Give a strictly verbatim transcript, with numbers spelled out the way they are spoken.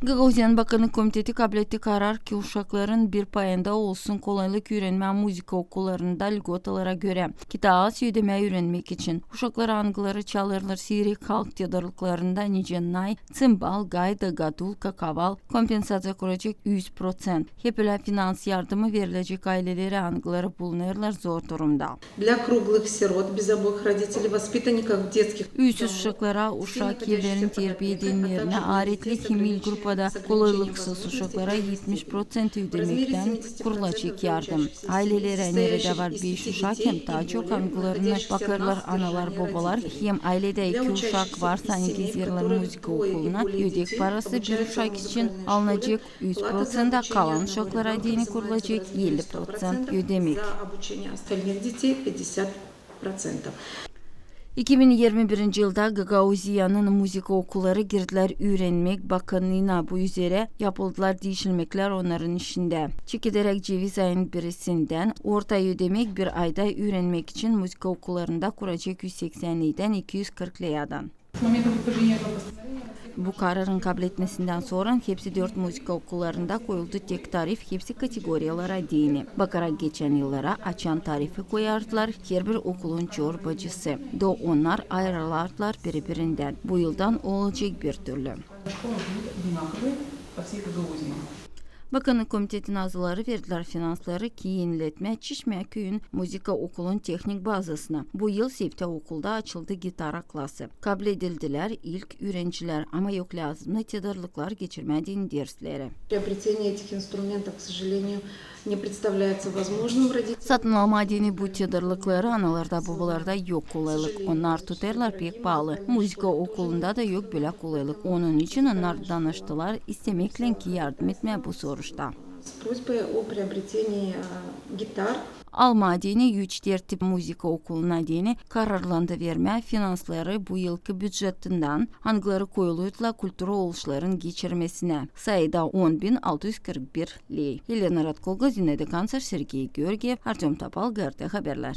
Gagauziyanın Bakannık komiteti kabletti karar, ki uşakların bir payında olsun kolaylık üürenmää muzıka okullarında lgotalara görä, ki taa az ödemää üürenmäk için. Uşaklara, angıları çalêrlar siirek halk tedarlıklarında, nicä nay, tsimbal, gayda, gadulka, kaval, kompensaţiya kuracek üz proţent. Hep ölä finans yardımı verilecek aylelerä, angıları bulunêrlar zor durumda. Для круглых сирот без обоих родителей, воспитанников детских Üüsüz uşaklara, uşak evlerin terbiya edennerinä, aaretli himil grupada kolaylıksız uşaklara etmiş proţent ödemektän kurulacek yardım. Aylelerä, neredä var beş uşak hem taa çok, angılarını bakêrlar analar-bobalar, hem ayledä iki uşak varsa, ani gezerlär muzıka okuluna, ödek parası bir uşak için alınacek üz proţent, kalan uşaklara deyni kurulacek elli proţent ödemäk. За обучение остальных детей пятьдесят процентов. İki bin irmi birinci yılda Gagauziyanın muzıka okulları girdilär üürenmäk bakannıına. Bu üzerä yapıldılar diişilmeklär onnarın işindä. Çekederäk ceviz ayın birisindän orta ödemäk bir ayda üürenmäk için muzıka okullarında kuracek üz seksän leydan iki üz kırk leyadan. С момента выхождения этого постановления во всех Bu kararın kabletmesindän sora hepsi dört muzıka okullarında koyuldu tek tarif, hepsi kategoriyalara deyni. Bakarak geçän yıllara, açan tarifi koyardılar herbir okulun çorbacısı, da onnar ayırılardılar biri-birindän. Bu yıldan olacek birtürlü. Школы будут одинаковые по всей Гагаузии. Bakannık komitetin azları verdilär finansları, ki eniletmää Çişmää küüyün muzıka okulun tehnik bazasını. Bu yıl Sivtää okulda açıldı gitara klası. Kabledildilär ilk üürencilär, ama yok lääzımnı tedarlıklar geçirmää deyni dersleri. Приобретение этих инструментов, к сожалению, не представляется возможным родителям. Satın almaa deyni bu tedarlıkları analarda, bobalarda yok kolaylık. Onnar tutêrlar pek paalı. Muzıka okulunda da yok bölä kolaylık. Onun için onnar danıştılar istemeklän, ki yardım etmää bu soruşta. С просьбой о приобретении, э, гитар. Almaa deyni üç-dört tip muzıka okuluna deyni kararlandı vermää finansları bu yılkı bücetindän, angıları koyuluydular kultura oluşların geçirmesinä. Sayıda on bin altı üz kırk bir ley. Elena Ratkoga, Zinaida Kanţar, Sergey Georgiev, Artem Topal, GRT Haberlär.